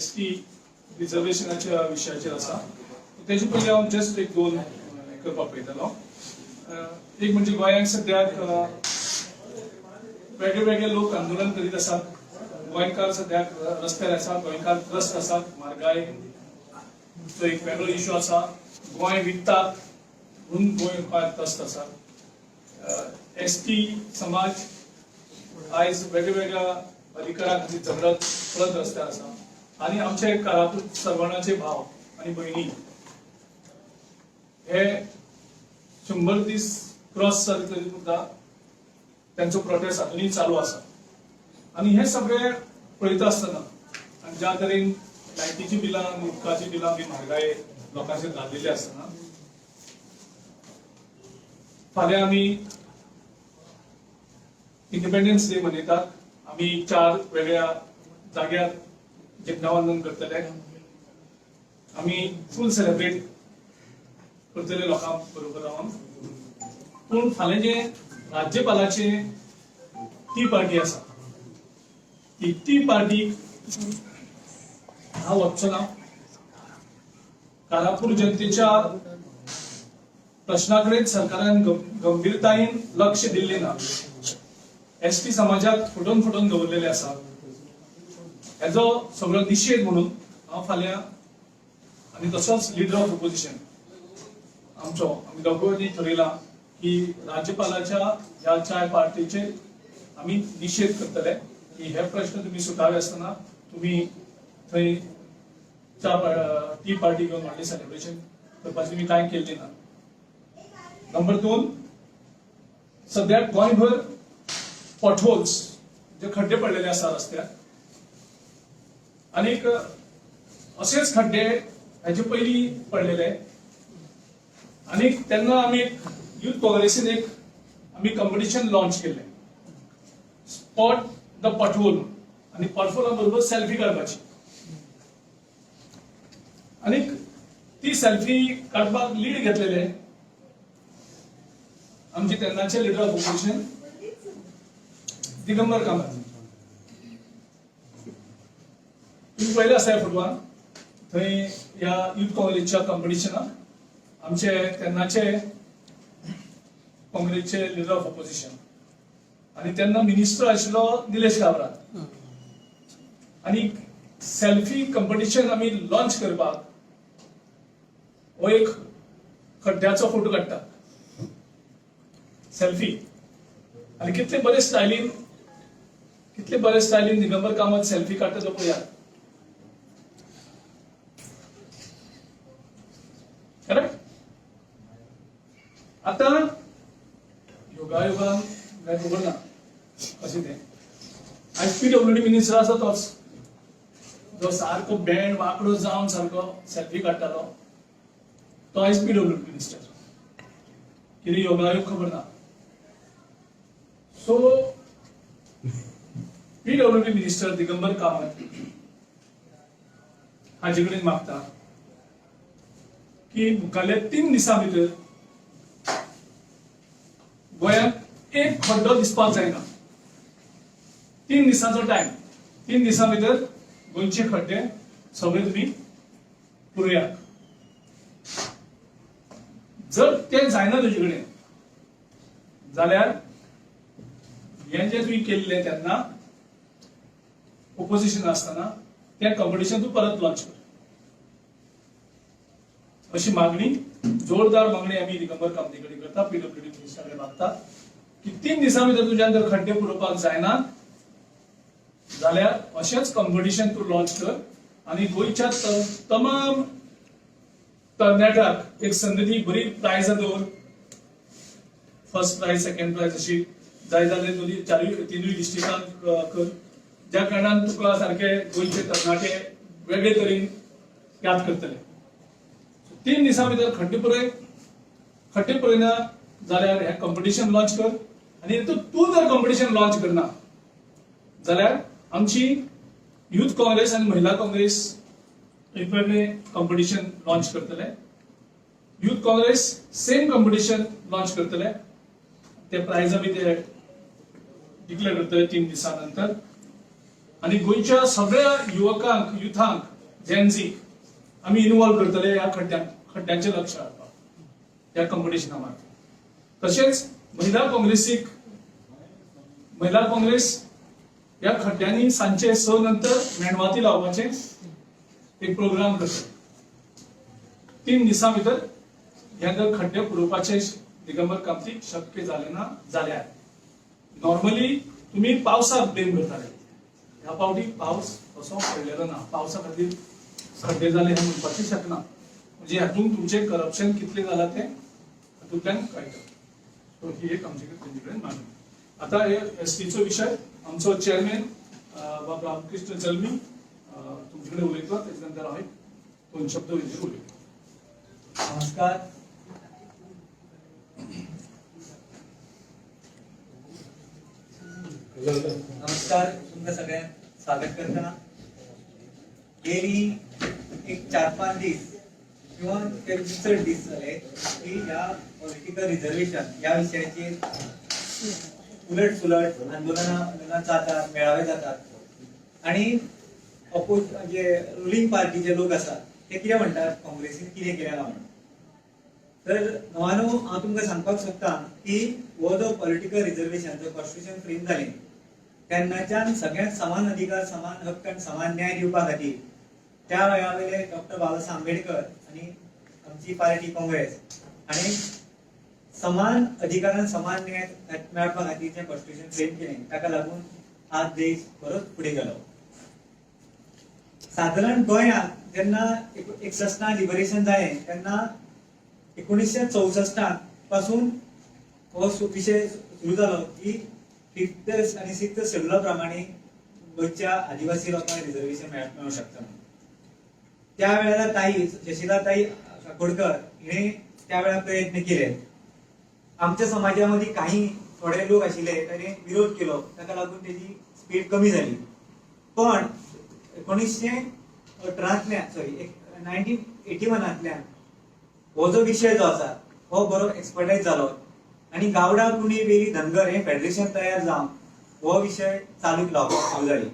S T रिजर्वेशनाच्या विशयाचेर आसा. तेजे पयलीं हांव जस्ट एक दोन हें करपाक पळयतलो. एक म्हणजे गोंयांत सद्याक वेगळे वेगळे लोक आंदोलन करीत आसात. गोंयकार सद्याक रस्त्यार आसात, गोंयकार त्रस्त आसात. म्हारगाय तो एक वेगळो इशू आसा. गोंय विकतात म्हणून गोंयकार त्रस्त आसात. एस टी समाज आयज वेगळ्या अधिकारा खातीर झगडत परत रस्त्यार आसा आनी आमचे कारापूर सर्वणाचे भाव आनी भयणी हे 100 दीस क्रॉस जाले तरी सुद्दां त्यांचो प्रोटेस्ट अजुनूय चालू आसा. आनी हे सगळे पळयता आसतना आनी ज्या तरेन लायटीची बिलां आनी उदकाची बिलां बी म्हारगाय लोकांचेर घातिल्ली आसतना फाल्यां आमी इंडिपेंडन्स डे मनयतात. आमी 4 वेगळ्या जाग्यार झेंडावंदन करतले. आमी फूल सेलिब्रेट करतले लोकां बरोबर रावन. पूण फाल्यां जे राज्यपालाचे टी पार्टी आसा ती टी पार्टीक हांव वचचो ना. कारापूर जनतेच्या प्रश्ना कडेन सरकारान गंभीरतायेन लक्ष दिल्लें ना. एस टी समाजाक फटोवन फटोवन दवरलेले आसा. हेजो सगळो निशेध म्हणून हांव फाल्यां आनी तसोच लिडर ऑफ ओपोजिशन आमचो आमी दोगांनी ठरयलां की राज्यपालाच्या ह्या चाय पार्टीचेर आमी निशेध करतले की हे प्रश्न तुमी सुटावे आसतना तुमी थंय टी पार्टी घेवन व्हडलें सेलिब्रेशन करपाचें तुमी कांय केल्लें ना. नंबर 2, सद्याक गोंयभर पॉटहोल्स जे खड्डे पडलेले आसा रस्त्यार आनीक अशेच खड्डे हेजे पयलीं पडलेले आनीक तेन्ना आमी एक युथ काँग्रेसीन एक आमी कंपिटिशन लॉन्च केल्लें, स्पॉट the pothole, आनी पॉटहोला बरोबर सेल्फी काडपाची आनीक ती सेल्फी काडपाक लीड घेतलेले आमचे तेन्नाचे leader of opposition Digambar Kamat. तुम्ही पळयले आसा ह्या फोटवान थंय ह्या युथ काँग्रेसच्या कंपिटिशनाक आमचे तेन्नाचे काँग्रेसचे लिडर ऑफ ऑपोजिशन आनी तेन्ना मिनिस्टर आशिल्लो निलेश काब्राल आनी सेल्फी कंपिटिशन आमी लॉन्च करपाक हो एक खड्ड्याचो फोटो काडटा सेल्फी आनी कितले बरे स्टायलीन, कितले बरे स्टायलीन दिगंबर कामत सेल्फी काडटा तो पळयात. करेक्ट. आतां योगायोगान काय खबर ना कशें तें आयज पीडब्ल्यूडी मिनिस्टर आसा तोच जो सारको बँड वांकडो जावन सारको सेल्फी काडटालो तो आयज पीडब्ल्यूडी मिनिस्टर. कितें योगायोग खबर ना. So PWD minister Digambar Kamat हाजे कडेन मागता की मुखाल्ल्या 3 दिसां भितर गोंयांत एक खड्डो दिसपाक जायना. 3 दिसांचो टायम, 3 दिसां भितर गोंयचे खड्डे सगळे तुमी पुरयात. जर ते जायना तुजे कडेन जाल्यार हें जें तुवें केल्लें तेन्ना ओपोजिशन आसतना तें कंपिटिशन तूं परत लॉन्च कर अशी मागणी, जोरदार मागणी आमी दिगंबर कामती कडेन करता, पीडब्ल्यूडी मिनिस्टर कडेन मागता की 3 दिसां भितर तुज्यान जर खड्डे पुरोवपाक जायना जाल्यार अशेंच कंपिटिशन तूं लॉन्च कर आनी गोंयच्या तमाम तरणाट्याक एक संद दी, बरी प्रायजां दवर, फर्स्ट प्रायज सेकंड प्रायज अशी जाय जाल्यार दोनूय चारूय तिनूय डिस्ट्रिक्टांत कर, ज्या कारणान तुका सारके गोंयचे तरणाटे वेगळे तरेन याद करतले. 3 दिसां भितर खड्डे पुरय, खड्डे पुरयना जाल्यार हें कंपिटिशन लॉन्च कर आनी तूं जर कंपिटिशन लॉन्च करना जाल्यार आमची युथ काँग्रेस आनी महिला काँग्रेस एक वेगळें कंपिटिशन लॉन्च करतले. Youth Congress same competition launch करतले, ते प्रायजां बी ते डिक्लेअर करतले 3 दिसां नंतर. आनी गोंयच्या सगळ्या युवकांक, युथांक जेनझी आमी इन्वॉल्व करतले ह्या खड्ड्यांचेर लक्ष हाडपाक ह्या कंपिटिशना मार्फत. तशेंच महिला काँग्रेसीक, महिला काँग्रेस ह्या खड्ड्यांनी सांजचे 6 नंतर मेणवाती लावपाचें एक प्रोग्राम करतले. 3 दिसां भितर हे जर खड्डे पुरोवपाचे दिगंबर कामतीक शक्य जालें ना जाल्यार नॉर्मली तुम्ही पावसाक ब्लेम करताले, ह्या फावटी पावस तसो पडलेलो ना, पावसा खातीर खड्डे जाले हें म्हणपाचें शकना. म्हणजे हातूंत तुमचें करप्शन कितलें जालां तें हातूंतल्यान कळटा. सो ही एक आमचे कडेन तेंचे कडेन मागणी. आतां हे एसटीचो विशय आमचो चेअरमॅन बाब रामकृष्ण जल्मी तुमचे कडेन उलयतलो, तेजे नंतर हांव एक 2 शब्द हेजेर उलयतलो. नमस्कार. नमस्कार, तुमकां सगळ्यांक स्वागत करता. गेली एक 4-5 दीस किंवा ते चड दीस जाले की ह्या पॉलिटिकल रिजर्वेशन ह्या विशयाचेर उलट सुलट आंदोलनां जातात, मेळावे जातात आनी अपोज जे रुलिंग पार्टीचे लोक आसात ते कितें म्हणटात, काँग्रेसीन कितें केलें म्हणून. तर नवानो हांव तुमकां सांगपाक सोदता की हो जो पॉलिटिकल रिजर्वेशन जो कॉन्स्टिट्युशन फ्रेम जालें तेन्नाच्यान सगळ्यांक समान अधिकार, समान हक्क आनी समान न्याय दिवपा खातीर त्या वेळा वयले डॉक्टर बाबासाहेब आंबेडकर आनी आमची पार्टी काँग्रेस आनी समान अधिकारान समान न्याय मेळपा खातीर जें कॉन्स्टिट्युशन फ्रेम केलें ताका लागून आज देश बरोच फुडें गेलो. सादारण गोंयांत जेन्ना 61 लिबरेशन जालें तेन्ना 1964 पासून हो विशय सुरू जालो की 5th आनी 6th शेड्युला प्रमाणे गोंयच्या आदिवासी लोकांक रिजर्वेशन मेळूंक शकता म्हणून. त्या वेळार ताई जशिला ताई काकोडकर हिणे त्या वेळार प्रयत्न केले. आमच्या समाजा मदीं काही थोडे लोक आशिल्ले ताणें विरोध केलो, ताका लागून तेजी स्पीड कमी जाली. पण 1918 सॉरी 1981 हो जो विशय जो आसा हो बरो एक्सपर्टायज जालो आनी गावडा कुणी वेली धनगर हे फेडरेशन तयार जावन हो विशय चालूक लावपाक सुरू जाली.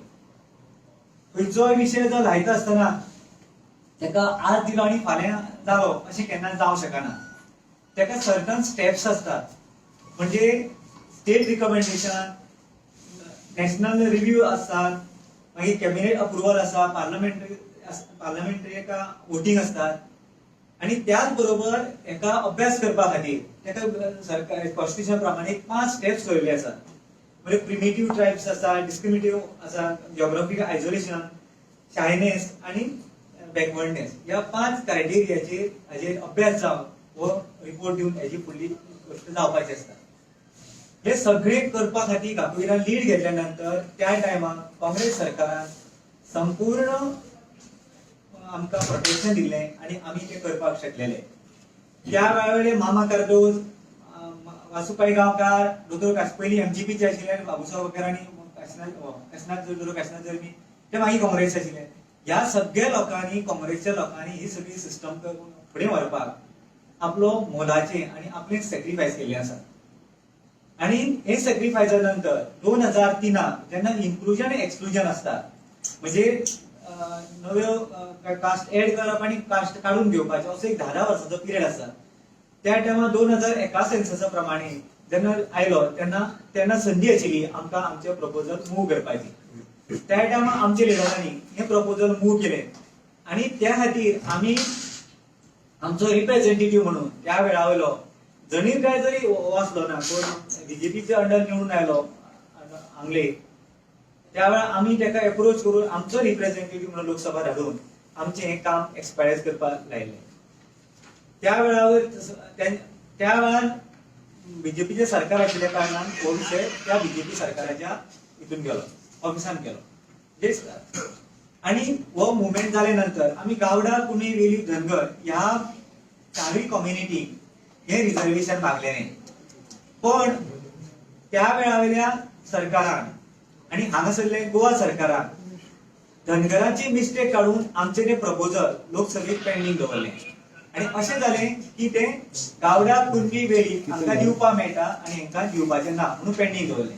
खंयचोय विशय जो लायता आसतना ताका आज दिलो आनी फाल्यां जालो अशें केन्ना जावंक शकना. ताका सर्टन स्टेप्स आसतात, म्हणजे स्टेट रिकमेंडेशन, नॅशनल रिव्यू आसतात, मागीर कॅबिनेट अप्रुवल आसा, पार्लमेंटरी एका वोटींग आसतात आनी त्याच बरोबर एका अभ्यास करपा खातीर ताका सरकार कॉन्स्टिट्युशन प्रमाणे 5 स्टेप्स दवरिल्ले आसात. म्हणजे प्रिमिटीव ट्रायब्स आसा, डिस्क्रिमिनेटिव्ह आसा, जिओग्राफिकल आयसोलेशन, शायनेस आनी बॅकवर्डनेस. ह्या 5 क्रायटेरियाचेर हाजेर अभ्यास जावन हो रिपोर्ट दिवन हेजी फुडली गोश्ट जावपाची आसता. हे सगळे करपा खातीर काकुवीरान लीड घेतल्या नंतर त्या टायमाक काँग्रेस सरकारान संपूर्ण आमकां प्रोटेक्शन दिल्लें आनी आमी तें करपाक शकलेले. त्या वेळा मामा कार्दोज, वासू पै गांवकार, दोतोर काश पयलीं एमजीपीचे आशिल्ले आनी बाबूसाहेब गांवकार आनी काशनाथ, दोतोर काशनाथ जर्मी ते मागीर काँग्रेस आशिल्ले. ह्या सगळ्या लोकांनी, काँग्रेसच्या लोकांनी ही सगळी सिस्टम फुडें व्हरपाक आपलो मोलाचें आनी आपलें सॅक्रिफायस केल्लें आसा. आनी हे सॅक्रिफायसा नंतर 2003 जेन्ना इन्क्लुजन आनी एक्सक्लुजन आसता, म्हणजे नव्यो कास्ट एड करप आनी कास्ट काडून घेवपाचें असो एक 10 वर्सांचो पिरियड आसा. त्या टायमार 2001 सेन्ससा प्रमाणे जेन्ना आयलो तेन्ना संदी आशिल्ली आमकां आमचें प्रपोजल मूव करपाची. त्या टायमार आमच्या लिडरांनी हें प्रपोजल मूव केलें आनी त्या खातीर आमी आमचो रिप्रेझेंटेटिव्ह म्हणून त्या वेळा वयलो जणीर काय जरी वाचलो ना कोण बीजेपीच्या अंडर निवडून आयलो आंगले, त्या वेळार आमी ताका एप्रोच करून आमचो रिप्रेझेंटेटिव्ह म्हणून लोकसभा धाडून आमचें हें काम एक्सपायर करपाक लायलें. त्या वेळावर त्या वेळार बीजेपीचें सरकार आशिल्ल्या कारणान हो विशय त्या बीजेपी सरकाराच्या हितून गेलो, ऑफिसान गेलो. आनी हो मुवमेंट जाले नंतर आमी गावडा, कुणबी, वेली, धनगर ह्या चारूय कम्युनिटी हे रिजर्वेशन मागलेलें. पण त्या वेळा वयल्या सरकारान आनी हांगासरले गोवा सरकारान धनगराची मिस्टेक काडून आमचें तें प्रपोजल लोकसभेत पेंडींग दवरलें आनी अशें जालें की तें गावडा, कुणबी, वेळी हांकां दिवपाक मेळटा आनी हांकां दिवपाचें ना म्हणून पेंडींग दवरलें.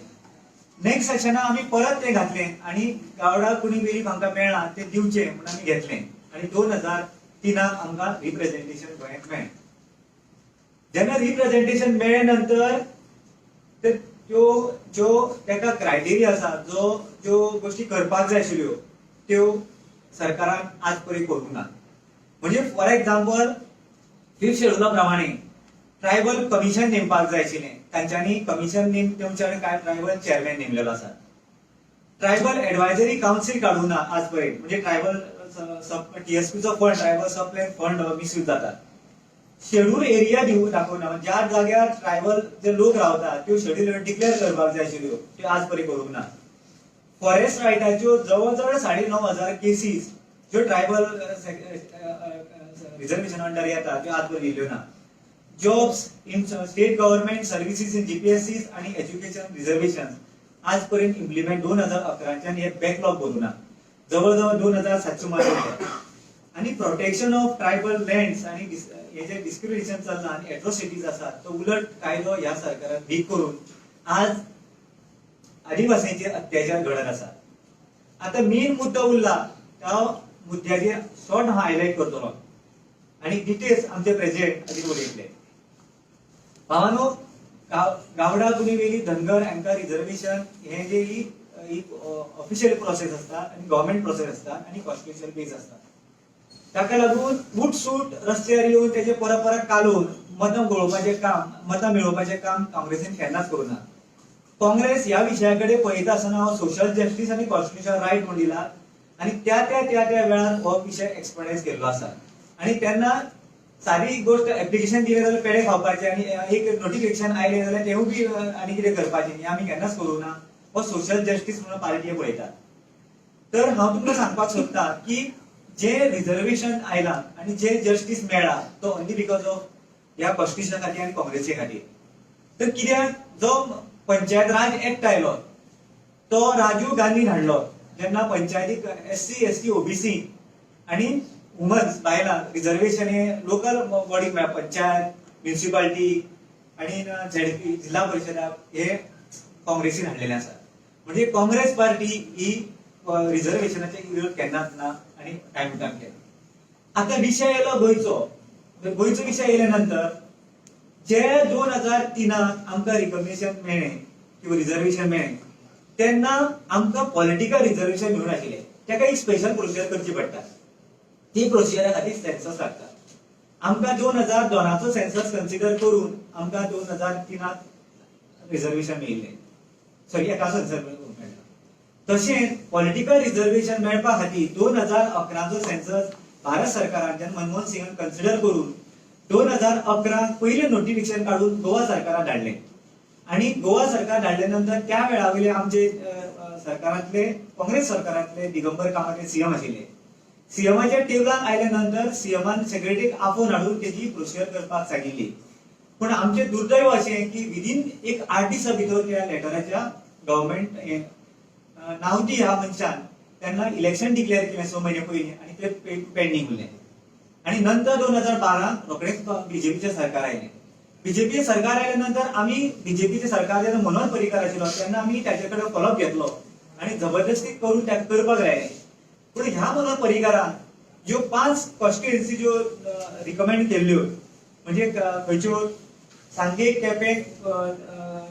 नेक्स्ट सेशना आमी परत तें घातलें आनी गावडा, कुणबी, वेळी हांकां मेळना तें दिवचें म्हणून आमी घेतलें. आनी 2003 आमकां रिप्रेझेंटेशन गोंयांत मेळ्ळें. जेन्ना रिप्रेझेंटेशन मेळ्ळे नंतर ते त्यो ज्यो ताका क्रायटेरिया आसा, जो ज्यो गोश्टी करपाक जाय आशिल्ल्यो त्यो सरकारान आज पर्यंत करूंक ना. म्हणजे फॉर एक्झाम्पल, फिफ्थ शेड्युला प्रमाणे ट्रायबल कमिशन नेमपाक जाय आशिल्लें. तांच्यांनी कमिशन नेमचे आनी काय ट्रायबल चेअरमॅन नेमलेलो आसा. ट्रायबल एडवायजरी कावन्सील काडूंक ना आज पर्यंत. म्हणजे ट्रायबल सब टीएसपीचो फंड, ट्रायबल सब प्लॅन फंड मिसयूज जाता. शेड्यूल एरिया दिवंक दाखोवना. ज्या जाग्यार ट्रायबल जे लोक रावतात त्यो शेड्यूल डिक्लेअर करपाक जाय आशिल्ल्यो, त्यो आज पर्यंत करूंक ना. फॉरेस्ट रायटाच्यो जवळ जवळ 9500 केसीस ज्यो ट्रायबल रिजर्वेशन अंडर येता त्यो आज पर्यंत दिल्ल्यो ना. Jobs in state government services, in GPSC आणि एज्युकेशन रिझर्वेशन आज पर्यंत इम्प्लिमेंट 2011च्यान हे बॅकलॉग करूं ना, जवळ जवळ 2700 मार्क. आणि प्रोटेक्शन ऑफ ट्रायबल लँड्स आणि हे जे डिस्क्रिमिनेशन चल्लां आणि एट्रोसिटीज आसात, तो उलट कायदो ह्या सरकारान वीक करून आज आदिवासींचेर अत्याचार घडत आसा. आता मेन मुद्दो उरला, त्या मुद्द्याचेर शॉर्ट हांव हायलायट करतलो आणि डिटेल्स आमचे प्रेसिडेंट आदी उलयतले. भावानो, गावडा, कुणबी, वेली, धनगर हांकां रिझर्वेशन हे जे ही एक ऑफिशियल प्रोसेस आसता आनी गव्हर्मेंट प्रोसेस आसता आनी कॉन्स्टिट्युशन बेस आसता. ताका लागून उठसूट रस्त्यार येवन तेजे परत परत कालोवन मतां गळोवपाचें काम, मतां मेळोवपाचें काम काँग्रेसीन केन्नाच करूं ना. काँग्रेस ह्या विशया कडेन पळयता आसतना हांव सोशल जस्टीस आनी कॉन्स्टिट्युशन रायट म्हूण दिला आनी त्या त्या त्या त्या वेळार हो विशय एक्सपर्टायज केल्लो आसा. आनी तेन्ना सादी गोश्ट, एप्लिकेशन दिलें जाल्यार पेडे खावपाचे आनी एक नोटिफिकेशन आयलें जाल्यार तेवूय बी आनी कितें करपाचें, हें आमी केन्नाच करूं ना. हो सोशल जस्टीस म्हणून पार्टी पळयता. तर हांव तुमकां सांगपाक सोदता की जे रिझर्वेशन आयलां आनी जे जस्टीस मेळ्ळा तो ओनली because of ह्या कॉन्स्टिट्युशना खातीर आनी काँग्रेसी खातीर. तर कित्याक जो पंचायत राज एक्ट आयलो तो राजीव गांधीन हाडलो, जेन्ना पंचायतीक एससी, एसटी, ओबीसी आणि वुमन्स, बायलां रिझर्वेशन हे लोकल बॉडीक मेळ्ळा. पंचायत, म्युनिसिपालिटी आणि झेडपी, जिल्हा परिशदाक हे काँग्रेसीन हाडलेले आसा. म्हणजे काँग्रेस पार्टी ही रिझर्वेशनाचे विरोध केन्नाच ना आणि टायम टू टायम केला. आता विशय येयलो गोंयचो. गोंयचो विशय येयल्या नंतर जे 2003 आमकां रिकॉग्निशन मेळ्ळें किंवा रिझर्वेशन मेळ्ळें तेन्ना आमकां पॉलिटिकल रिझर्वेशन मेळूंक नाशिल्लें. ताका एक स्पेशल प्रोसिजर करची पडटा. ती प्रोसिजरा खातीर सेन्सस लागता. आमकां 2002चो सेन्सस कन्सिडर करून आमकां 2003 रिझर्वेशन मेळिल्लें, सॉरी, एका सेन्सस मेळ्ळा. तशेंच पॉलिटिकल रिझर्वेशन मेळपा खातीर 2011चो सेन्सस भारत सरकारान, जेन्ना मनमोहन सिंगान कन्सिडर करून 2011 पयलें नोटिफिकेशन काडून गोवा सरकारान धाडलें आणि गोवा सरकार धाडल्या नंतर त्या वेळा वयले आमचे अ, अ, सरकारांतले, काँग्रेस सरकारांतले दिगंबर कामत हे सीएम आशिल्ले. सीएमाच्या टेबलाक आयल्या नंतर सीएमान सेक्रेटरीक आपोवन हाडून तेजी प्रोसिजर करपाक सांगिल्ली. पूण आमचें दुर्दैव अशें की विदीन एक 8 दिसां भितर त्या लेटराच्या गव्हर्मेंट नावती ह्या मनशान तेन्ना इलेक्शन डिक्लेअर केलें 6 म्हयने पयलीं आनी ते पेंडींग उरलें. आणि नंतर 2012 रोखडेच बीजेपीचें सरकार आयलें. बीजेपी सरकार आयल्या नंतर आमी बीजेपीचें सरकार जेन्ना मनोहर पर्रीकर आशिल्लो तेन्ना आमी ताचे कडेन फॉलोअप घेतलो आनी जबरदस्ती करून ताका करपाक लायलें. पूण ह्या मनोहर पर्रीकरान ज्यो 5 कॉन्स्टिट्युएन्सी ज्यो रिकमेंड केल्ल्यो, म्हणजे खंयच्यो, सांगे, केपें,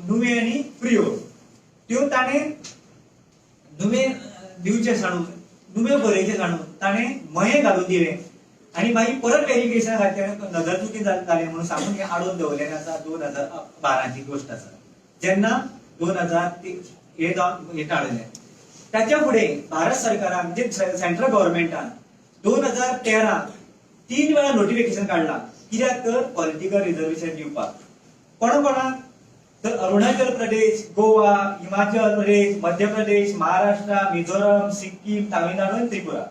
नुवें आनी प्रियो, त्यो ताणें नुवें दिवचें सांडून, नुवें बरयचें सांडून ताणें मयें घालून दिलें आनी मागीर परत वेरिफिकेशना खातीर नदर चुकी जालें म्हणून सांगून हें आडोवन दवरलेलें आसा. 2012ची गोश्ट आसा, जेन्ना 2000 हे जावन हे टाळलें. ताच्या फुडें भारत सरकारान, म्हणजे सेंट्रल गव्हर्मेंटान 2013 तीन वेळा नोटिफिकेशन काडलां. कित्याक तर पॉलिटिकल रिझर्वेशन दिवपाक. कोणा कोणाक तर अरुणाचल प्रदेश, गोवा, हिमाचल प्रदेश, मध्य प्रदेश, महाराष्ट्र, मिझोरम, सिक्कीम, तामिळनाडू आनी त्रिपुरा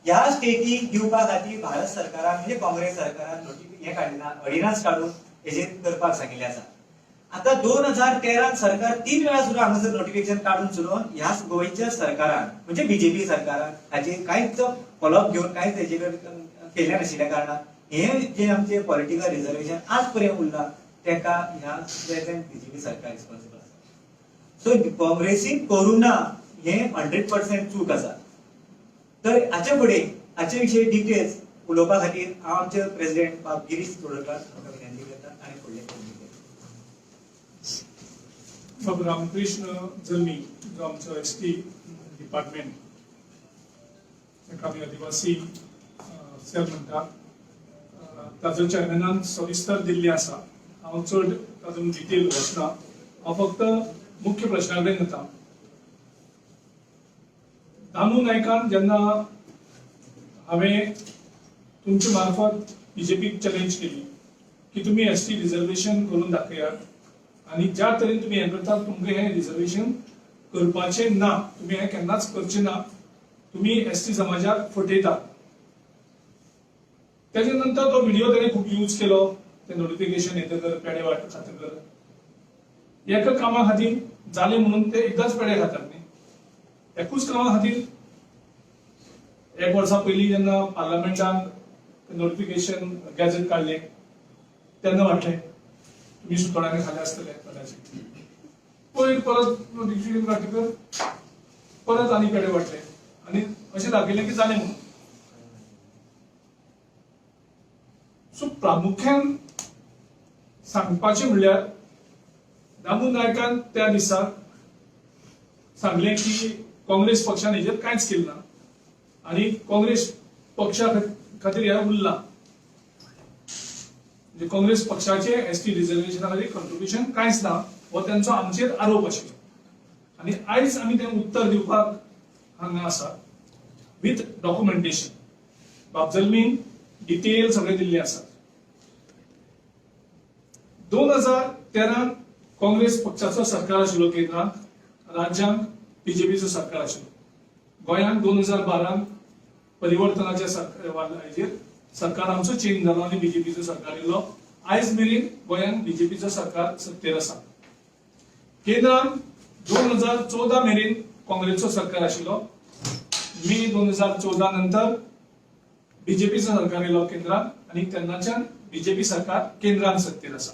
ह्या स्टेटीक दिवपा खातीर भारत सरकारान, म्हणजे काँग्रेस सरकारान हे काडलें ना, ऑर्डिनन्स काडून हेजेर करपाक सांगिल्लें आसा. आता 2013 सरकार तीन वेळा सुद्धा हांगासर नोटिफिकेशन काडून सुद्दां ह्या गोंयच्या सरकारान, म्हणजे बीजेपी सरकारान हाचेर कांयच फॉलोअप घेवन कांयच हेजे कडेन केलें नाशिल्ल्या कारणान हे जे आमचे पॉलिटिकल रिझर्वेशन आज पर्यंत उरला, तेका ह्या बीजेपी सरकार रिस्पॉन्सिबल आसा. सो काँग्रेसीन करूं ना हे 100% चूक आसा. तर हाच्या फुडें हाचे विशीं डिटेल्स उलोवपा खातीर हांव आमचे प्रेसिडेंट बाब गिरीश चोडणकार हांकां विनंती करता आनी फुडले. बाब रामकृष्ण जल्मी, जो आमचो एसटी डिपार्टमेंट, ताका आमी आदिवासी सेल म्हणटात, ताजो चेअरमॅनान सविस्तर दिल्ली आसा. हांव चड तातूंत डिटेल वचना, हांव फक्त मुख्य प्रश्ना कडेन वता. दामू नायकान जेन्ना हांवें तुमचे मार्फत बीजेपीक चॅलेंज केली की तुमी एसटी रिजर्वेशन करून दाखयात आनी ज्या तरेन तुमी हें करतात, तुमकां हें रिजर्वेशन करपाचें ना, तुमी हें केन्नाच करचें ना, तुमी एसटी समाजाक फटयतात. तेच्या नंतर तो व्हिडिओ ताणें खूब यूज केलो. ते नोटिफिकेशन येतकर पेडे वाट खातकर एका कामा खातीर जालें म्हणून ते एकदांच पेडे खातात न्ही, एकूच कामा खातीर. एक वर्सा पयलीं जेन्ना पार्लमेंटान नोटिफिकेशन गॅझेट काडलें तेन्ना वाटलें तुमी सुतोळ्यांनी खाले आसतले कदाचित. पयर परत नोटिफिकेशन काडटकर परत आनी पेडे वाटले आनी अशें दाखयलें की जालें म्हणून. सो प्रामुख्यान सांगपाचें म्हणल्यार दामू नायकान त्या दिसा सांगलें की काँग्रेस पक्षान हेजेर कांयच केलें ना आनी काँग्रेस पक्षा खातीर हें उरलां, म्हणजे काँग्रेस पक्षाचे एसटी रिजर्वेशना खातीर कंट्रिब्युशन कांयच ना, हो तेंचो आमचेर आरोप आशिल्लो. आनी आयज आमी तें उत्तर दिवपाक हांगा आसा विथ डॉक्युमेंटेशन. बाब जल्मीन डिटेल सगळें दिल्लें आसा. 2013 काँग्रेस पक्षाचो सरकार आशिल्लो केंद्रांत, राज्यांत बीजेपीचो सरकार आशिल्लो. गोंयांत 2012 परिवर्तनाच्या हेजेर सरकार आमचो चेंज जालो आनी बीजेपीचो सरकार येयलो. आयज मेरेन गोंयांत बीजेपीचो सरकार सत्तेर आसा. केंद्रांत 2014 मेरेन काँग्रेसचो सरकार आशिल्लो. मे 2014 नंतर बीजेपीचो सरकार येयलो केंद्रांत आनी तेन्नाच्यान बीजेपी सरकार केंद्रांत सत्तेर आसा.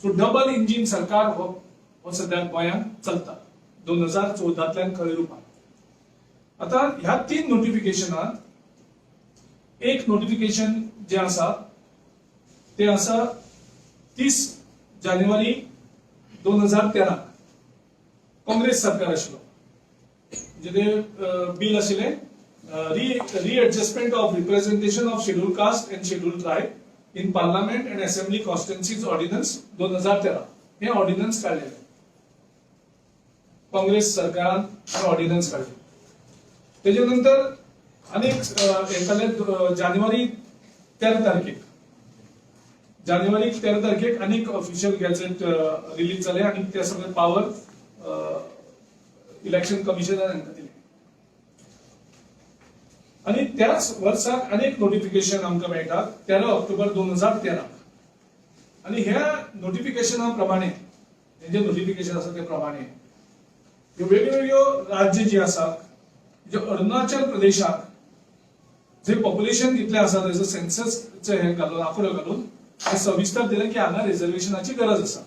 सो डबल इंजीन सरकार हो सद्या गोंयांत चलता 2014तल्यान खऱ्या रुपान. आता ह्या 3 नोटिफिकेशनात एक नोटिफिकेशन जे आसा ते आसा 30 जानेवारी 2013 काँग्रेस सरकार आशिल्लो. म्हणजे ते बील आशिल्लें readjustment of representation of schedule caste and schedule tribe in parliament and assembly constituencies ordinance 2013. हे ऑर्डिनन्स काडलेले काँग्रेस सरकारान, हे ऑर्डिनन्स काडले. तेजे नंतर अनेक हे जाले जानेवारी 13 तारखेक, जानेवारी 13 तारखेक आनीक ऑफिशियल गॅझेट रिलीज जाले आनी ते सगळे पावर इलेक्शन कमिशनान हांकां दिले. आनी त्याच वर्साक अनेक नोटिफिकेशन आमकां मेळटा 13 ऑक्टोबर 2013. आनी ह्या नोटिफिकेशना प्रमाणे, हे जे नोटिफिकेशन आसा ते प्रमाणे ह्यो वेगवेगळ्यो राज्य जी आसा, जे अरुणाचल प्रदेशाक जे पॉप्युलेशन कितलें आसा तेजो सेन्ससचे हे घालून, आंकडो घालून हे सविस्तर दिलें की हांगा रिजर्वेशनाची गरज आसा.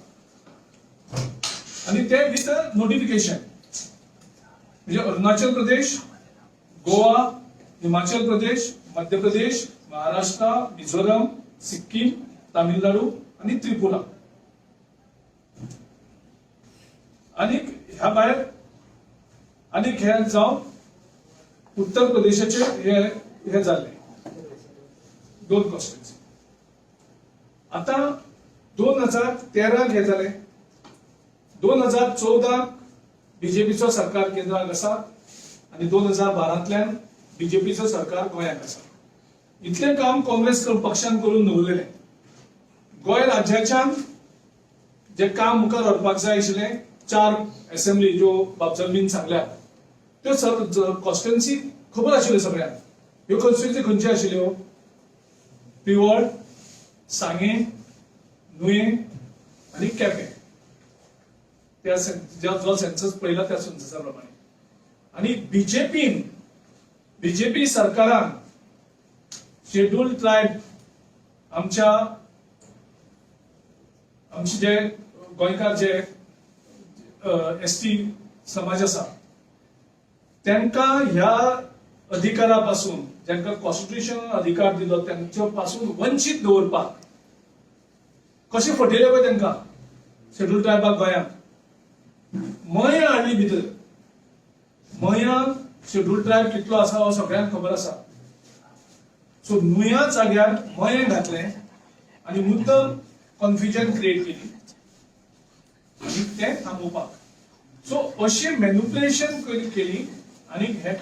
आनी ते विथ नोटिफिकेशन, म्हणजे अरुणाचल प्रदेश, गोवा, हिमाचल प्रदेश, मध्य प्रदेश, महाराष्ट्र, मिझोरम, सिक्कीम, तामिळनाडू आनी त्रिपुरा. आनीक ह्या भायर आनीक हे जावन उत्तर प्रदेशाचे हे हे जाल्ले 2 कॉन्स्टिट्युएन्सी. आता 2013 हे जाले, 2014 बीजेपीचो सरकार केंद्राक आसा आनी 2012तल्यान बीजेपीचो सरकार गोंयांत आसा. इतलें काम काँग्रेस पक्षान करून दवरलेलें. गोंय राज्याच्यान जे काम मुखार व्हरपाक जाय आशिल्लें, 4 असेंब्ली ज्यो बाब जल्मीन सांगल्या त्यो सर कॉन्स्टिट्युएन्सी खबर आशिल्ल्यो सगळ्यांक. ह्यो कॉन्स्टिट्युएन्सी खंयच्यो आशिल्ल्यो? पिवळ, सांगें, नुयें आनी केपें. त्या जो सेन्सस पळयला त्या सेन्ससा प्रमाणे. आनी बीजेपी सरकारान शेड्यूल ट्रायब आमचे जे गोंयकार जे एसटी समाज आसा तांकां ह्या अधिकारा पासून जांकां कॉन्स्टिट्युशन अधिकार दिलो तांचे पासून वंचीत दवरपाक कशें फटयले पळय तांकां शेड्यूल ट्रायबाक गोंयांत मयां हाडली भितर. मयां शेड्यूल ट्रायब कितलो आसा हो सगळ्यांक खबर आसा. सो नुया जाग्यार मयें घातलें आनी मुद्दम कन्फ्युजन क्रिएट केली आनी तें थांबोवपाक. सो अशें मॅन्युपुलेशन केली आनी हे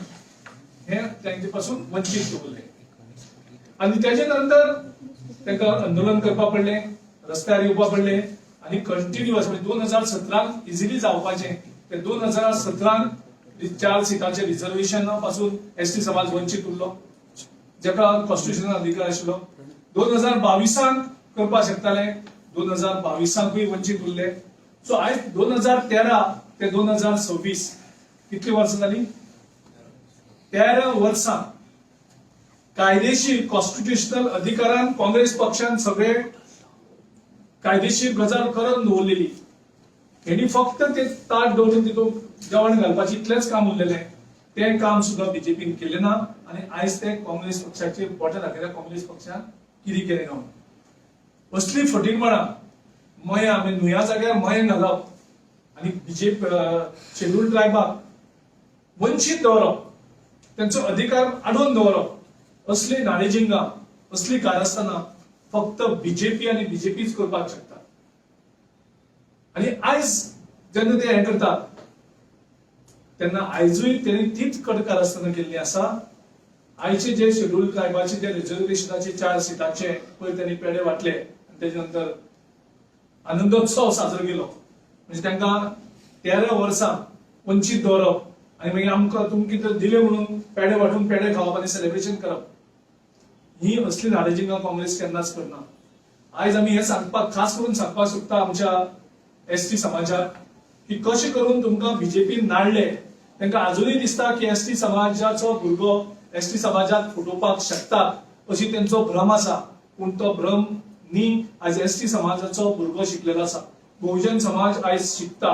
हे तांचे पासून वंचीत दवरले. आनी तेजे नंतर तांकां आंदोलन करपा पडलें, रस्त्यार येवपा पडलें आनी कंटिन्युअस म्हणजे 2017 इजिली जावपाचें ते 2017 4 सिटाचे रिझर्वेशना पासून एसटी समाज वंचीत उरलो, जेका कॉन्स्टिट्युशनल अधिकार आशिल्लो. 2022 करपाक शकताले, 2022कूय वंचीत उरले. सो आयज 2013 ते 2026 कितली वर्सां जाली? 13 वर्सां कायदेशीर कॉन्स्टिट्युशनल अधिकारान काँग्रेस पक्षान सगळे कायदेशीर गजाल करत दवरलेली. हेणी फक्त ते ताट दवरून तितूंत जेवण घालपाचें इतलेंच काम उरलेलें. तें काम सुद्दां बीजेपीन केलें ना आनी आयज ते काँग्रेस पक्षाचे बोटां दाखयता काँग्रेस पक्षान कितें केलें ना म्हणून. असली फटींगपणां मयां म्हणजे नुया जाग्यार मयें घालप आनी बीजेपी शेड्यूल ट्रायबाक वंचीत दवरप, त्यांचो अधिकार आडोवन दवरप, असली नाडेजिंगां असली कारस्थानां फक्त बीजेपी आनी बीजेपीच करपाक शकता. आनी आयज जेन्ना ते हें करतात तेन्ना आयजूय तेणी तीच कट कारस्थानां केल्ली आसा. आयचे जे शेड्यूल ट्रायबाचे जे रिझर्वेशनाचे 4 सिटाचे पयर त्यांनी पेडे वाटले आनी तेजे नंतर आनंदोत्सव साजरो केलो. म्हणजे तांकां 13 वर्सां वंचीत दवरप आनी मागीर आमकां तुमकां कितें दिलें म्हणून पेडे वांटून पेडे खावप आनी सेलिब्रेशन करप, ही असली नाडेजिंगां काँग्रेस केन्नाच करना. आयज आमी हें सांगपाक, खास करून सांगपाक सोदता आमच्या एसटी समाजाक की कशें करून तुमकां बीजेपीन नाडले. तांकां आजुनूय दिसता की एसटी समाजाचो भुरगो एसटी समाजाक फटोवपाक शकता अशी तेंचो भ्रम आसा, पूण तो भ्रम न्ही. आयज एसटी समाजाचो भुरगो शिकलेलो आसा, बहुजन समाज आयज शिकता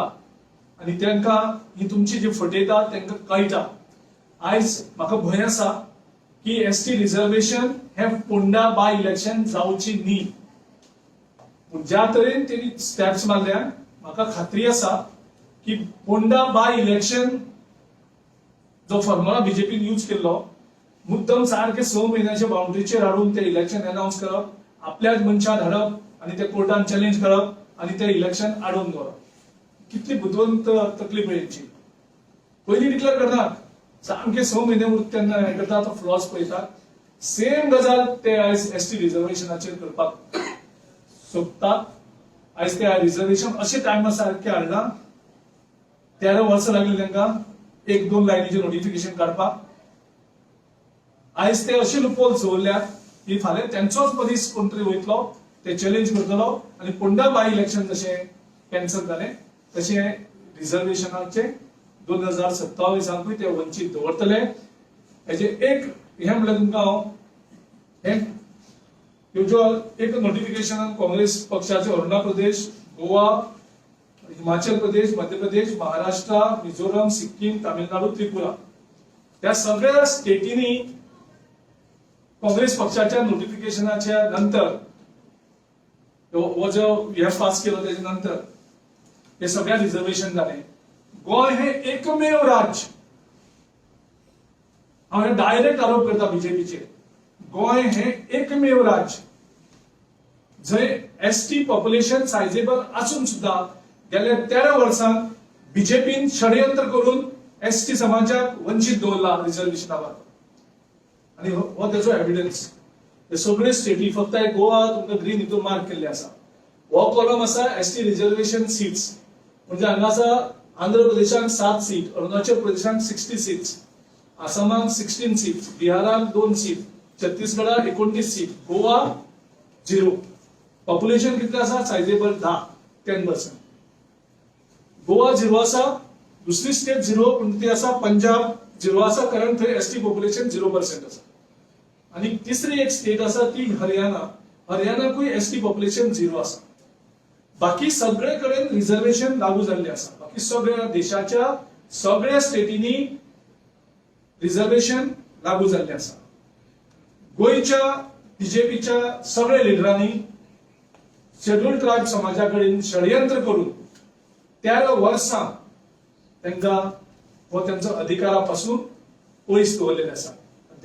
आनी तांकां ही तुमची जी फटयता तांकां कळटा. आयज म्हाका भंय आसा की एसटी रिझर्वेशन हे फोंडा बाय इलेक्शन जावची न्ही, पूण ज्या तरेन तेणी स्टेप्स मारल्या म्हाका खात्री आसा की फोंडा बाय इलेक्शन जो फॉर्मुला बीजेपीन यूज केल्लो, मुद्दम सारके 6 म्हयन्याच्या बाउंड्रीचेर हाडून ते इलेक्शन अनाउन्स करप, आपल्याच मनशां धाडप आनी ते कोर्टान चॅलेंज करप आनी ते इलेक्शन आडोवन दवरप, कितली बुदवंत तकली पळय. पयलीं डिक्लेअर करनात, सामके 6 म्हयने उरता तेन्ना हें करता, तो फ्लॉज पळयतात. सेम गजाल ते आयज एसटी रिझर्वेशनाचेर करपाक सोदतात. आयज ते रिझर्वेशन अशे टायमार सारकें हाडलां, 13 वर्सां लागली तांकां 1-2 लायनीचें नोटिफिकेशन काडपाक. आयज ते अशे लुपोल्स दवरल्यात की फाल्यां तेंचोच मनीस कोण तरी वयतलो, ते चॅलेंज करतलो आनी फोंडा बाय इलेक्शन जशें कॅन्सल जालें तशें रिझर्वेशनाचे 2027कूय ते वंचीत दवरतले. हेजे एक हें म्हणल्यार तुमकां हांव हें युजल एक नोटिफिकेशनान काँग्रेस पक्षाचे अरुणा प्रदेश, गोवा, हिमाचल प्रदेश, मध्य प्रदेश, महाराष्ट्र, मिझोरम, सिक्कीम, तामिळनाडू, त्रिपुरा त्या सगळ्या स्टेटींनी काँग्रेस पक्षाच्या नोटिफिकेशनाच्या नंतर हो जो हे पास केलो तेच्या नंतर हे सगळ्या रिझर्वेशन जालें. गोंय हे एकमेव राज्य, हांव हे डायरेक्ट आरोप करता बीजेपीचेर, गोंय हे एकमेव राज्य जंय एसटी पॉप्युलेशन सायजेबल आसून सुद्धा गेल्या 13 वर्सांत बीजेपीन षडयंत्र करून एसटी समाजाक वंचीत दवरला रिझर्वेशना बाबत. आनी हो तेचो एविडन्स. हे सगळे स्टेटी, फक्त एक गोवा तुमकां ग्रीन हितून मार्क केल्ले आसा. हो कॉलम आसा एसटी रिझर्वेशन सीट्स, म्हणजे हांगा आसा आंध्र प्रदेशाक 7 सीट, अरुणाचल प्रदेशाक 60 सीट्स, आसामाक 16 सीट्स, बिहाराक 2 सीट, छत्तीसगडाक 29 सीट, गोवा 0. पॉप्युलेशन कितलें आसा? सायजेबल 10, 10%. गोवा 0 आसा. दुसरी स्टेट 0 पूण ती आसा पंजाब 0 आसा, कारण थंय एसटी पॉप्युलेशन 0% आसा. आनी तिसरी एक स्टेट आसा ती हरियाणा, हरियाणाकूय एसटी पॉप्युलेशन 0 आसा. बाकी सगळे कडेन रिझर्वेशन लागू जाल्लें आसा. बाकी सगळ्या देशाच्या सगळ्या स्टेटींनी रिझर्वेशन लागू जाल्लें आसा. गोंयच्या बीजेपीच्या सगळ्या लिडरांनी शेड्युल्ड ट्रायब समाजा कडेन षडयंत्र करून 13 वर्सां तांकां हो त्यांचो अधिकारा पासून पयस दवरलेले आसा.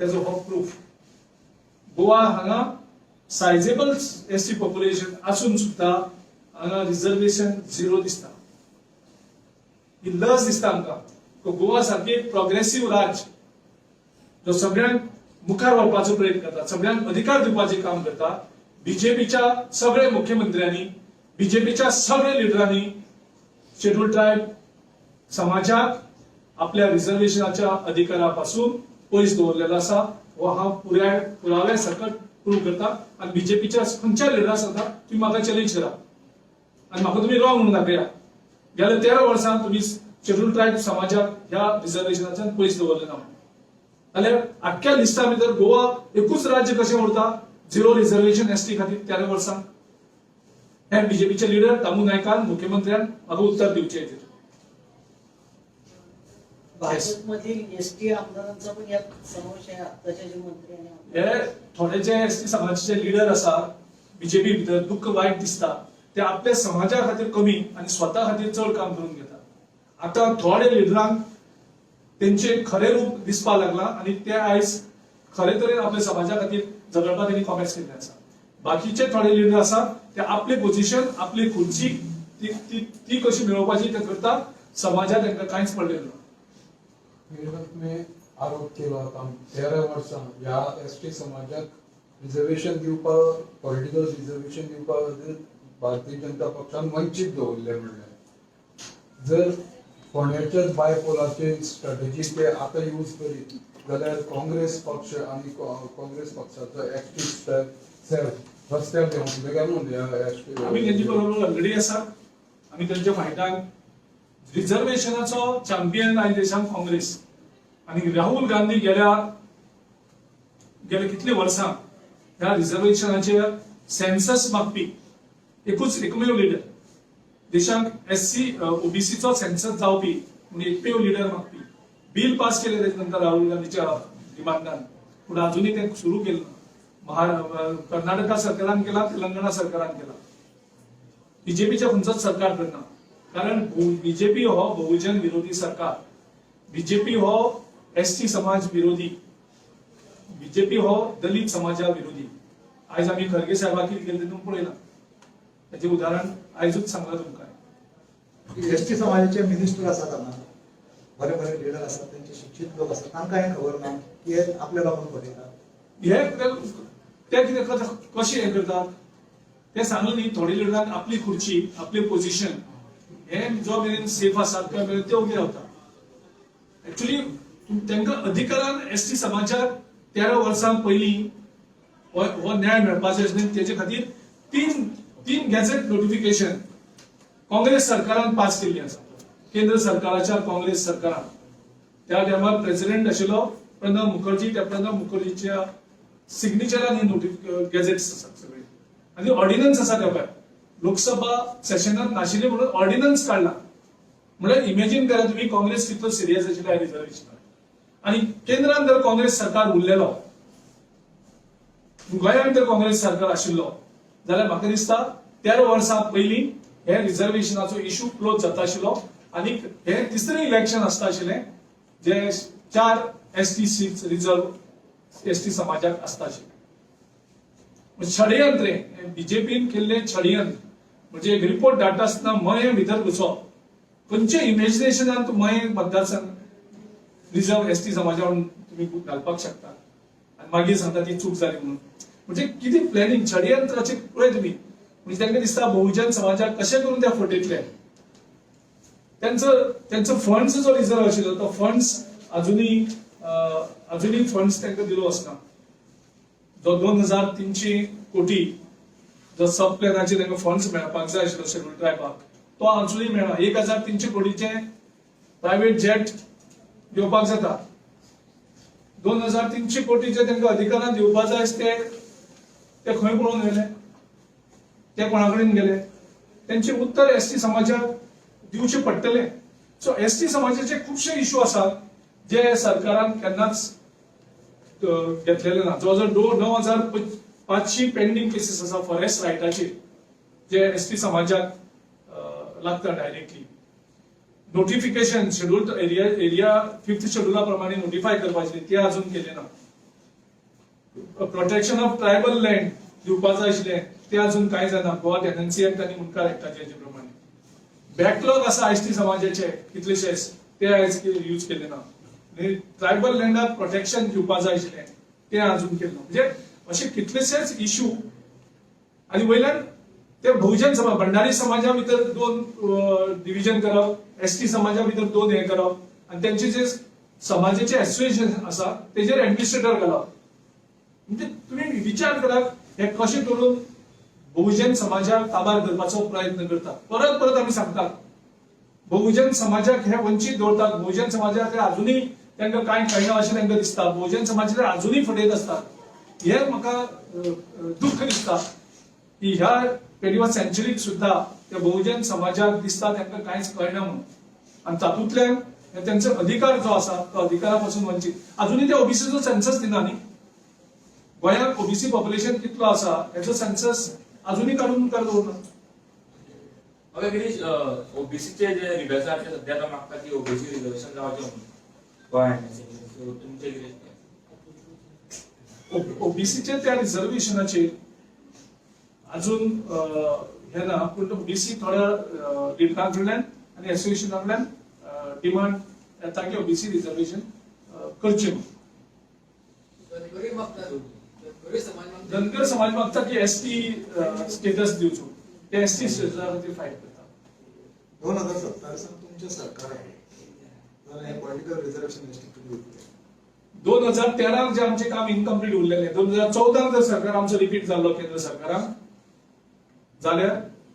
तेजो हो प्रूफ. गोवा हांगा सायजेबल एसटी पॉप्युलेशन आसून सुद्दां हांगा रिझर्वेशन झिरो दिसता. ही लज दिसता आमकां. गोवा सारकी एक प्रोग्रेसिव्ह राज्य जो सगळ्यांक मुखार व्हरपाचो प्रयत्न करता, सगळ्यांक अधिकार दिवपाचें काम करता, बीजेपीच्या सगळ्या मुख्यमंत्र्यांनी, बीजेपीच्या सगळ्या लिडरांनी शेड्युल्ड ट्रायब समाजाक आपल्या रिझर्वेशनाच्या अधिकारा पासून पयस दवरलेलो आसा. हो हांव पुराय पुराव्या सकट प्रूव करता. आनी बीजेपीच्या खंयच्या लिडरा सांगता, तुमी म्हाका चॅलेंज करा आनी म्हाका तुमी रॉंग म्हणून दाखया. गेल्या 13 वर्सां तुमी शेड्युल्ड ट्रायब समाजाक ह्या रिझर्वेशनाच्यान पयस दवरलें ना जाल्यार आख्ख्या लिस्टा भितर गोवा एकूच राज्य कशें उरता झिरो रिझर्वेशन एसटी खातीर 13 वर्सां? हे बीजेपीचे लिडर दामू नायकान, मुख्यमंत्र्यान म्हाका उत्तर दिवचें हेजेर. भाजपमधील एसटी आमदारांचा पण यात समावेश आहे, आत्ताचे जे मंत्री आणि हे आमदार. थोडे जे एसटी समाजाचे लिडर आसा बीजेपी भितर, दुःख वायट दिसता, ते आपल्या समाजा खातीर कमी आनी स्वता खातीर चड काम करून घेतात. आतां थोडे लिडरांक तेंचे खरें रूप दिसपाक लागलां आनी ते आयज खरे तरेन आपल्या समाजा खातीर झगडपाक तेणी कॉमेस केल्ले आसा. बाकीचे थोडे लिडर आसा ते आपले पोझिशन, आपली खुर्ची ती ती ती कशी मेळोवपाची ते करता. समाजात तांकां कांयच पडलें ना. तुम्ही आरोप केला 13 वर्सां ह्या एस टी समाजाक रिझर्वेशन दिवपाक, पॉलिटिकल रिझर्वेशन दिवपा खातीर भारतीय जनता पक्षान वंचीत दवरले म्हणलें. जर फोंड्याच्याच बायपोलाचे स्ट्रॅटेजी ते आतां यूज करीत जाल्यार काँग्रेस पक्ष आनी काँग्रेस पक्षाचो एस टी सेल रस्त्यार देंवतले काय म्हणून ह्या एस टी? आमी तेंचे बरोबर ऑलरेडी आसा. आमी तेंच्या फायटाक. रिझर्वेशनाचो चॅम्पियन आयज देशांत काँग्रेस आनी राहुल गांधी गेल्या गेले कितले वर्सां ह्या रिझर्वेशनाचे सेन्सस मागपी एकूच एकमेव लिडर. देशांत एससी ओबीसीचो सेन्सस जावपी म्हणून एकमेव लिडर मागपी. बिल पास केले तेच्या नंतर राहुल गांधीच्या डिमांडान, पूण अजुनूय तें सुरू केलें ना. कर्नाटका सरकारान केला, तेलंगणा सरकारान केला, बीजेपीच्या खंयचोच सरकार करना. कारण बीजेपी हो बहुजन विरोधी सरकार, बीजेपी हो एसटी समाज विरोधी, बीजेपी हो दलित समाजा विरोधी. आयज आमी खरगे साहेबाक कितें केलें तें तुमी पळयलां. ताचें उदाहरण आयजूच सांगलां तुमकां. एस टी समाजाचे मिनिस्टर आसात हांगा, बरे बरे लिडर आसात, तेंचे शिक्षीत लोक आसात, तांकां हें खबर ना की हे आपल्या लोकांक फटयतात? हे ते कितें करता, कशें हें करतात ते सांगलें न्ही. थोडे लिडरांक आपली खुर्ची, आपली पोझिशन हे जो मेरेन सेफ आसात त्या मेरेन ते ओगी रावतात. एक्चुली तांकां अधिकारान एस टी समाजाक 13 वर्सां पयलीं हो न्याय मेळपाचो आशिल्लो. तेजे खातीर तीन तीन गॅझेट नोटिफिकेशन काँग्रेस सरकारान पास केल्ली आसा. केंद्र सरकाराच्या काँग्रेस सरकारान, त्या टायमार प्रेसिडेंट आशिल्लो प्रणब मुखर्जी, त्या प्रणब मुखर्जीच्या सिग्नेचरान ही गॅझेट्स आसात सगळे आनी ऑर्डिनन्स आसा. त्या भायर लोकसभा सेशनात नाशिल्ले म्हणून ऑर्डिनन्स काडला. म्हणल्यार इमेजीन करा तुम्ही, काँग्रेस कितलो सिरियस आशिल्लो रिझर्वेशनार. आनी केंद्रान जर काँग्रेस सरकार उरलेलो, गोंयांत जर काँग्रेस सरकार आशिल्लो जाल्यार म्हाका दिसता 13 वर्सां पयलीं हे रिझर्वेशनाचो इशू क्लोज जाता आशिल्लो आनी हे तिसरें इलेक्शन आसता आशिल्लें जे चार ST seats reserve ST समाजाक आसता आशिल्लें. षडयंत्र हें बीजेपीन केल्लें षडयंत्र. म्हणजे एक रिपोर्ट धाडटा आसतना मयें भितर घुसप. खंयच्या इमेजिनेशनान तूं मयें मतदारसंघ रिजर्व एसटी समाजा म्हणून तुमी घालपाक शकता आनी मागीर सांगता ती चूक जाली म्हणून? म्हणजे कितें प्लॅनिंग, षडयंत्राचे पळय तुमी. म्हणजे तांकां दिसता बहुजन समाजाक कशें करून त्या फटयतले. त्यांचो फंड्स जो रिजर्व आशिल्लो तो फंड्स अजुनूय फंड्स तांकां दिलो वचना. जो 2300 कोटी जो सब प्लॅनाचे तांकां फंड्स मेळपाक जाय आशिल्लो शेड्यूल ट्रायबाक, तो अजुनूय मेळना. 1300 कोटीचे प्रायव्हेट जेट घेवपाक जाता. 2300 कोटीचे तांकां अधिकारां दिवपा जाय, ते ते खंय पळोवन गेले? ते कोणा कडेन गेले? तेंचे उत्तर एस टी समाजाक दिवचे पडटले. सो एस टी समाजाचे खुबशे इशू आसात जे सरकारान केन्नाच घेतलेले ना. जवळ जवळ 9500 पेंडींग केसीस आसा फॉरेस्ट रायटाचेर जे एस टी समाजाक लागता directly. Notification schedule area area fifth शेड्युला प्रमाणे नोटिफाय करपाचे ते अजून केले ना. प्रोटेक्शन ऑफ ट्रायबल लँड दिवपाचो आशिल्लें ते अजून कांय जायना. गोवा टेनन्सी एक्ट आनी मुंडकार एक्टाचे हेजे प्रमाणे बॅकलॉग आसा एस टी समाजाचे कितलेशेच, ते आयज यूज केले ना. ट्रायबल लँडाक प्रोटेक्शन दिवपा जाय आशिल्लें ते अजून केलें ना. म्हणजे अशे कितलेशेच इश्यू आनी वयल्यान ते बहुजन समाज, भंडारी समाजा भितर दोन डिविजन करप, एस टी समाजा भितर दोन हे करप आनी तेंचे जे समाजाचे एसोसिएशन आसा तेजेर एडमिनिस्ट्रेटर घालप. म्हणजे तुम्ही विचार करात, हे कशें करून बहुजन समाजाक काबार करपाचो प्रयत्न करतात. परत परत आमी सांगतात, बहुजन समाजाक हे वंचीत दवरतात. बहुजन समाजाक हे अजुनूय तांकां कांय कळना अशें तांकां दिसता. बहुजन समाजाक अजुनूय फटयत आसतात. हे म्हाका दुख्ख दिसता की ह्या 21 सेंचुरीक सुद्धा त्या बहुजन समाजाक दिसता तांकां कांयच कळना म्हणून, आनी तातूंतल्यान हे तेंचो अधिकार जो आसा तो अधिकारा पासून वंचीत. अजुनूय ते ओबीसीचो सेन्सस दिना न्ही. गोंयांत ओबीसी पॉप्युलेशन कितलो आसा हेचो सेन्सस अजुनूय काडून मुखार दवरना. ओके गिरीश, ओबीसीचे जे लिडर्स आहात ते सध्या आतां मागता की ओबीसी रिझर्वेशन जावचें म्हणून गोंयांत, सो तुमचें कितें? ओबीसीचे त्या रिझर्वेशनाचेर अजून हे ना, पूण ओबीसी थोड्या लिडरां कडल्यान आनी एसोसिएशना कडल्यान डिमांड येता की ओबीसी रिझर्वेशन करचें म्हणून. धनगरूय मागतात, धनगरूय समाज मागता. धनगर समाज मागता की एस टी स्टेटस दिवचो. ते एस टी स्टेटसा खातीर फायट करता. 2027 तुमचें सरकार आयलें जाल्यार हें पॉलिटिकल रिझर्वेशन एसटी तुमी दितले? 2013 जे आमचें काम इनकम्प्लीट उरलेलें, 2014 जर सरकार आमचो रिपीट जाल्लो केंद्र सरकारान जाल्यार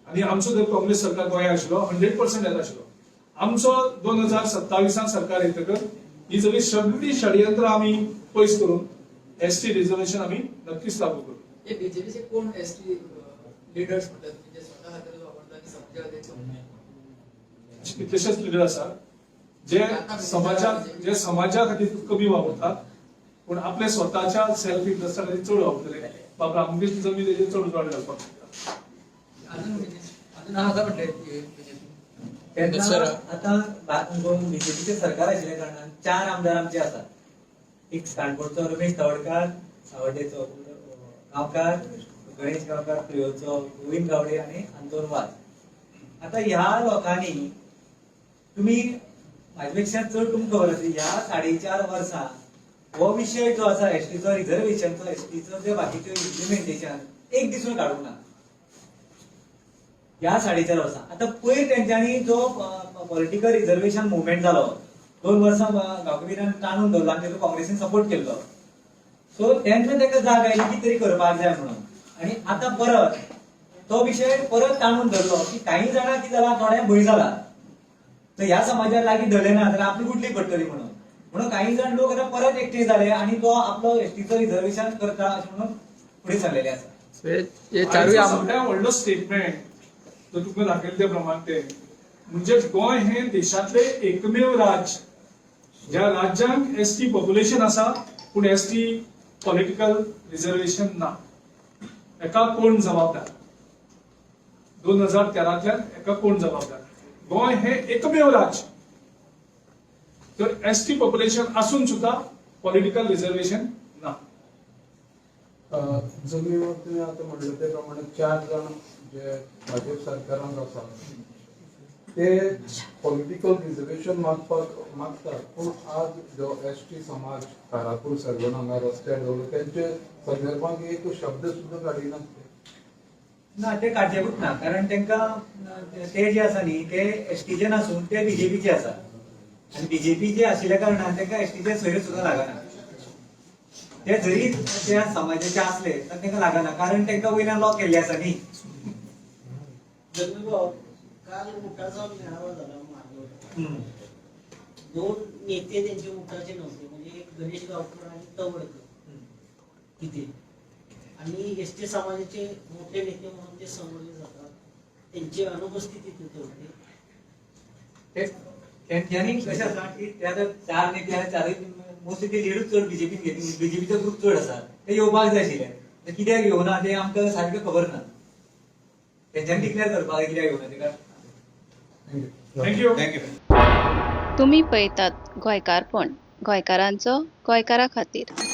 आनी आमचो जर काँग्रेस सरकार गोंया आशिल्लो, 100% येता आशिल्लो. आमचो 2027 सरकार येतकच ही सगळी सगळी षडयंत्र आमी पयस करून एस टी रिझर्वेशन आमी नक्कीच लागू करू. हे बीजेपीचे कोण एस टी लिडर्स म्हणटात तुमी, जे स्वता खातीर वापरता आनी समाजा खातीर? अशे कितलेशेच लिडर आसात जे समाजा खातीर कमी वावुरतात, पूण आपल्या स्वताच्या सेल्फ इंट्रस्टा खातीर चड वावुरतले. बाब रामकृष्ण जमी तेजेर चड उजवाड घालपाक शकता. अजून अजून आसा म्हणटे बीजेपी. तेन्ना आतां बीजेपीचे सरकार आशिल्ल्या कारणान चार आमदार आमचे आसात. एक काणकोणचो रमेश तवडकार, सावड्डेचो गांवकार गणेश गांवकार, प्रियोचो गोविंद गावडे आनी आंतोन वाज. आतां ह्या लोकांनी, तुमी म्हाजे पेक्षा चड तुमकां खबर आसा, ह्या 4.5 वर्सां हो विशय जो आसा एसटीचो रिझर्वेशनचो, एसटीचो जे बाकीच्यो इम्प्लिमेंटेशन एक दिसून काडूंक ना ह्या 4.5 वर्सां. आतां पयर तेंच्यांनी जो पॉलिटिकल रिझर्वेशन मुवमेंट जालो, 2 वर्सां गांवकवीरान ताणून दवरलो आनी तेजो काँग्रेसीन सपोर्ट केल्लो. सो तेन्ना ताका जाग आयली की तरी करपाक जाय म्हणून, आनी आतां परत तो विशय परत ताणून धरलो की काही जाणां कितें जालां, थोड्यांक भंय जाला, तर ह्या समाजाक लागीं धरले ना जाल्यार आपली गुटली पडटली म्हणून, म्हणून काही जाण लोक आतां परत एकठांय जाले आनी तो आपलो एसटीचो रिझर्वेशन करता अशें म्हणून फुडें सरलेले आसा. हे चारूय आयचो सगळ्यात व्हडलो स्टेटमेंट जो तुमकां दाखयले ते प्रमाण, ते म्हणजे गोंय हे देशांतले एकमेव राज्य ज्या राज्यांक एस टी पॉप्युलेशन आसा पूण एस टी पॉलिटिकल रिझर्वेशन ना. एका कोण जबाबदार? 2013तल्यान एका कोण जबाबदार? गोंय हे एकमेव राज्य तर एस टी पॉप्युलेशन आसून सुद्धा पॉलिटिकल रिझर्वेशन ना. जमनीवर तुम्ही आता म्हणलं ते प्रमाणे चार जाण जे भाजप सरकारान आसा ते पॉलिटिकल रिझर्वेशन मागपाक मागतात, पूण आज जो एस टी समाज कारापूर सर्वण हांगा रस्त्यार दवरलो तेंचे संदर्भात एक शब्द सुद्दां काडिनात ते. ना, ते काडचेकूच ना, कारण तांकां ते जे आसा न्ही ते एसटीचे नासून ते बीजेपीचे आसा आनी बीजेपीचे आशिल्ल्या कारणान तांकां एसटीचे सोयरे सुद्दां लागना. ते जरी त्या समाजाचे आसले तर तांकां लागना, कारण तांकां वयल्यान लॉक केल्ले आसा न्ही. जगन्नाथ, काल उटाचा मेळावा झाला मारगोड. दोन नेते त्यांचे उटाचे नव्हते, म्हणजे एक गणेश गावकर आणि तवडकर तिथे, आणि एस टी समाजाचे मोठे नेते म्हणून ते समजले जातात, त्यांची अनुपस्थिती तिथे होती. ते त्यांच्यानी कशें आसा की ते आतां चार नेते आनी चारूय मोस्टली ते लिडूच चड बीजेपीन घेतली, बीजेपीचो ग्रूप चड आसा, ते येवपाक जाय आशिल्ले. ते कित्याक येवना ते आमकां सारकें खबर ना. तेंच्यांनी डिक्लेअर करपाक जाय कित्याक येवना तेका. Thank you. Thank you. Thank you. तुमी पळयतात गोंयकारपण, गोंयकारांचो गोंयकारा खातीर.